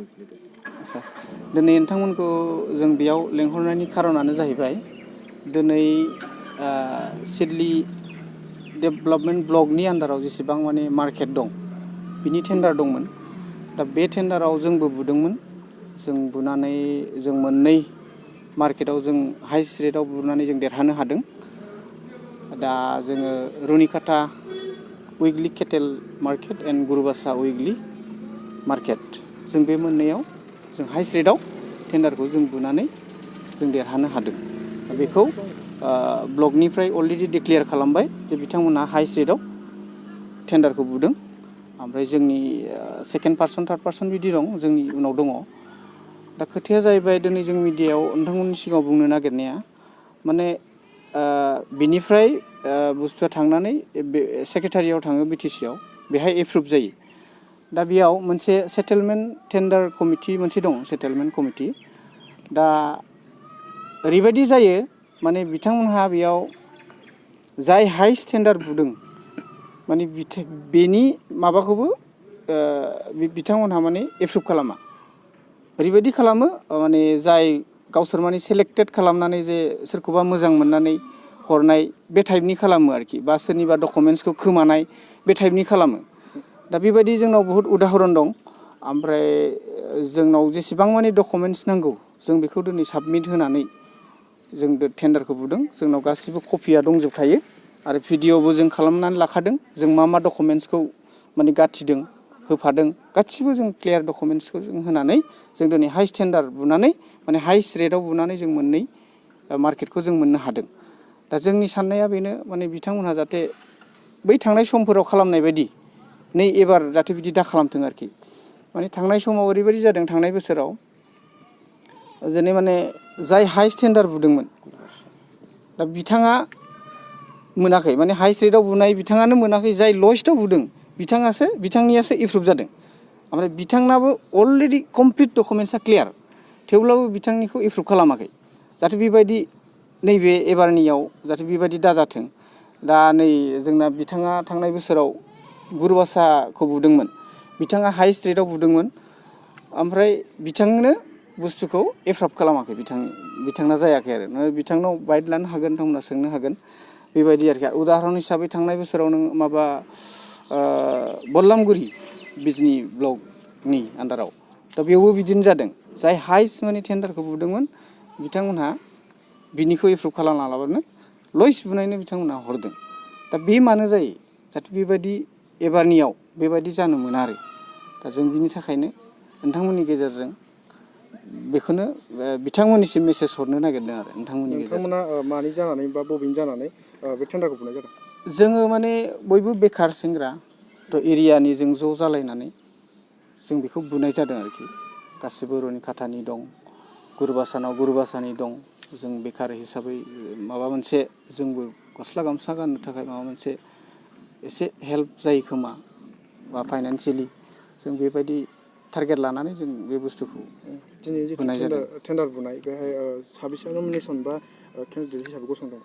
आच्छा दिनै नोंथांमोनखौ जों बेयाव लेंहरनायनि खारनानो जाहैबाय दिनै सिडली डेभेलपमेन्ट ब्लकनि आन्दाराव जेसेबां माने मार्केट दं बिनि टेन्डार दंमोन। दा बे टेन्डाराव जोंबो बुदोंमोन। जों बुनानै जों मोननै मार्केटाव जों हाइस्ट रेटआव बुनानै जों देरहानो हादों। दा जोङो Runikata weekly cattle market and Gurubasa weekly market जों बे मोननैयाव जों हाइस्ट रेटआव टेन्डारखौ जों बुनानै जों देरहानो हादों। बेखौ ब्लकनिफ्राय अलरेडि डिक्लेयार खालामबाय जे बिथांमोनहा हाइस्ट रेटआव टेन्डारखौ बुदों। ओमफ्राय जोंनि सेकेन्ड पार्सन थार्ड पार्सन बिदि दं जोंनि उनाव दङ। दा खोथाया जाहैबाय दिनै जों मिडियायाव नोंथांमोननि सिगाङाव बुंनो नागिरनाया माने बिनिफ्राय बुस्थुआ थांनानै बे सेक्रेटारियाव थाङो BTC आव बेहाय एप्रुभ जायो। दा बेयाव मोनसे सेटेलमेन्ट टेन्डार कमिटि मोनसे दं सेटेलमेन्ट कमिटि। दा ओरैबायदि जायो माने बिथांमोनहा बेयाव जाय हाइस्ट टेन्डार बुदों माने बेनि माबाखौबो बिथांमोनहा माने एप्रुभ खालामा। ओरैबायदि खालामो माने जाय गावसोर माने सेलेक्टेड खालामनानै जे सोरखौबा मोजां मोननानै हरनाय बे टाइपनि खालामो आरोखि बा सोरनिबा डकुमेन्टसखौ खोमानाय बे टाइपनि खालामो। दा बेबायदि जोंनाव बहुद उदाहरन दं। ओमफ्राय जोंनाव जेसेबां माने डकुमेन्टस नांगौ जों बेखौ दिनै साबमिट होनानै जों टेन्डारखौ बुदों। जोंनाव गासिबो कपिया दंजोबखायो आरो भिडिअ'बो जों खालामनानै लाखादों। जों मा डकुमेन्टसखौ माने गाथिदों होफादों गासिबो जों क्लियार डकुमेन्टसखौ जों होनानै जों दिनै हाइस्ट टेन्डार बुनानै माने हाइस्ट रेटआव बुनानै जों मोननै मार्केटखौ जों मोननो हादों। दा जोंनि साननाया बेनो माने बिथांमोनहा जाहाथे बै थांनाय समफोराव खालामनाय बायदि नै एबार जाहाथे बिदि दा खालामथों आरोखि। माने थांनाय समाव ओरैबायदि जादों थांनाय बोसोराव जेने माने जाय हाइस्ट टेन्डार बुदोंमोन दा बिथाङा मोनाखै माने हाइस्ट रेटआव बुनाय बिथाङानो मोनाखै जाय लयेस्टआव बुदों बिथांनियासो एप्रुभ जादों। ओमफ्राय बिथांनाबो अलरेडि कमप्लिट डकुमेन्टसा क्लियार थेवब्लाबो बिथांनिखौ एप्रुभ खालामाखै। जाहाथे बेबायदि नैबे एबारनियाव जाहाथे बेबायदि दाजाथों। दा नै जोंना बिथाङा थांनाय बोसोराव गुरुबासाखौ बुदोंमोन। बिथाङा हाइस्ट रेटआव बुदोंमोन। ओमफ्राय बिथांनो बुस्थुखौ एप्रुभ खालामाखै बिथांना जायाखै आरो बिथांनाव बाइट लानो हागोन नोंथांमोना सोंनो हागोन बेबायदि आरोखि। उदाहरन हिसाबै थांनाय बोसोराव नों माबा बल्लामगुरि बिजनि ब्लकनि आन्दाराव दा बेयावबो बिदिनो जादों। जाय हाइस्ट माने टेन्डारखौ बुदोंमोन बिथांमोनहा बिनिखौ एप्रुभ खालामना लाबानो लयेस्ट बुनायनो बिथांमोनहा हरदों। दा बे मानो जायो जाहाथे बेबायदि एबारनियाव बेबायदि जानो मोना आरो। दा जों बिनि थाखायनो नोंथांमोननि गेजेरजों बेखौनो बिथांमोननिसिम मेसेज हरनो नागिरदों आरो नोंथांमोननि गेजेरजों। नोंथांमोना मानि जानानै बा बबेनि जानानै बे टेन्डारखौ बुनाय जादों? जोङो माने बयबो बेखार सेंग्रा थ' एरियानि जों ज' जालायनानै जों बेखौ बुनाय जादों आरोखि। गासिबो रुनिकाटानि दं गुरुबासानाव गुरुबासानि दं। जों बेखार हिसाबै माबा मोनसे जोंबो गस्ला गामसा गाननो थाखाय माबा मोनसे एसे हेल्प जायो खोमा बा फाइनान्सियेलि जों बेबायदि टारगेट लानानै जों बे बुस्थुखौ दिनै जिथु बुनाय जादों। टेन्डार बुनाय बेहाय साबेसे नमिनेसन बा केन्डिडेट हिसाबै गसंदों?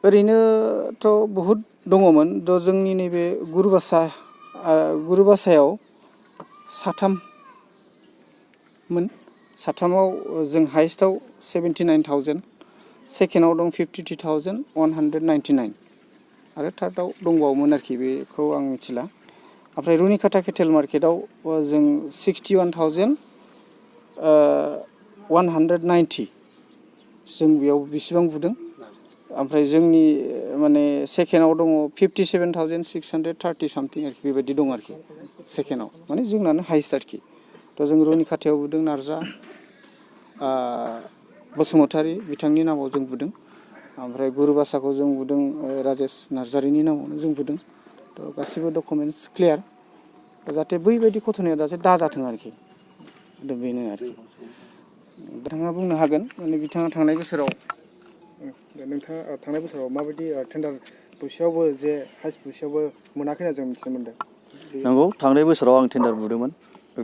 ओरैनोथ' बहुद दङमोन। थ' जोंनि नैबे गुरुबासायाव साथाममोन। साथामाव जों हाइस्टआव 79,000 सेकेन्डआव दं 52,199 आरो थार्डआव दंबावोमोन आरोखि बेखौ आं मिथिला। ओमफ्राय रुनिकाटा केटेल मार्केटआव जों 61,190 जों बेयाव बेसेबां बुदों। ओमफ्राय जोंनि माने सेकेन्डआव दङ 57,630 सामथिं आरोखि बेबायदि दं आरोखि सेकेन्डआव माने जोंनानो हाइस्ट आरोखि। थ' जों रुनिकाटायाव बुदों नार्जा बसुमतारी बिथांनि नामाव जों बुदों। ओमफ्राय गुरुबासाखौ जों बुदों राजेश नार्जारिनि नामावनो जों बुदों। थ' गासिबो डकुमेन्टस क्लियार जाहाथे बैबायदि घटनाया दाजाथों आरोखि। दा बेनो आरोखि बिथाङा बुंनो हागोन माने बिथाङा थांनाय बोसोराव नोंथाङा थांनाय बोसोराव माबायदि टेन्डार बुसेयावबो जे हाइस्ट बुसेयावबो मोनाखै होनना जों मिथिनो मोनदों। नंगौ थांनाय बोसोराव आं टेन्डार बुदोंमोन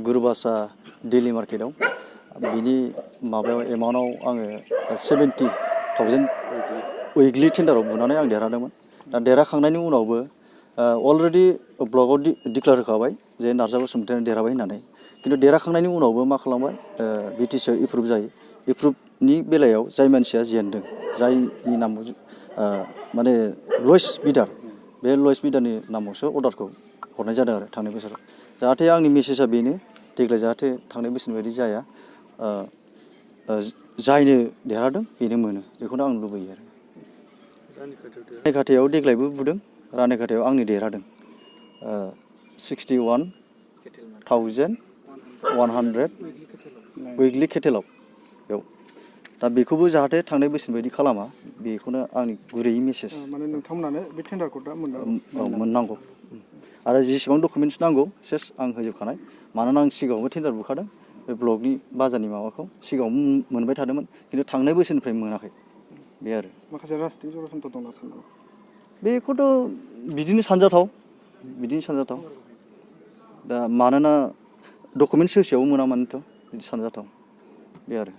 गुरुबासा डेलि मार्केटआव। बिनि माबायाव एमाउन्टआव आङो 70,000 उइकलि टेन्डाराव बुनानै आं देरहादोंमोन। दा देरहाखांनायनि उनावबो अलरेडि ब्लकआव डिक्लेयार होखाबाय जे नार्जारी बसुमतारियानो देरहाबाय होननानै खिन्थु देरहाखांनायनि उनावबो मा खालामबाय बिटिसिआव एप्रुभ जायो एप्रुभनि बेलायाव जाय मानसिया जेनदों जायनि नामाव माने लयेस्ट बिडार बे लयेस्ट बिडारनि नामावसो अर्डारखौ हरनाय जादों आरो थांनाय बोसोराव जाहाथे आंनि मेसेजआ बेनो देग्लाय जाहाथे थांनाय बोसोरनि बायदि जाया जायनो देरहादों बेनो मोनो बेखौनो आं लुबैयो आरो रानिखाथायाव देग्लायबो बुदों रानिखाथायाव आंनि देरहादों 61,100 उइकलि केटेलग बेयाव दा बेखौबो जाहाथे थांनाय बोसोरनि बायदि खालामा बेखौनो आंनि गुरैयै मेसेज माने नोंथांमोनानो बे टेन्डारखौ दा मोननांगौ आरो जेसेबां डकुमेन्टस नांगौ सेस आं होजोबखानाय मानोना आं सिगाङावबो टेन्डार बुखादों बे ब्लकनि बाजारनि माबाखौ सिगाङाव मोनबाय थादोंमोन खिन्थु थांनाय बोसोरनिफ्राय मोनाखै बे आरो माखासे राजनितिक जरासन्थ दंना सानदों बेखौथ' बिदिनो सानजाथाव दा मानोना डकुमेन्टस होसेयावबो मोना मानोथ' बिदि सानजाथाव बे आरो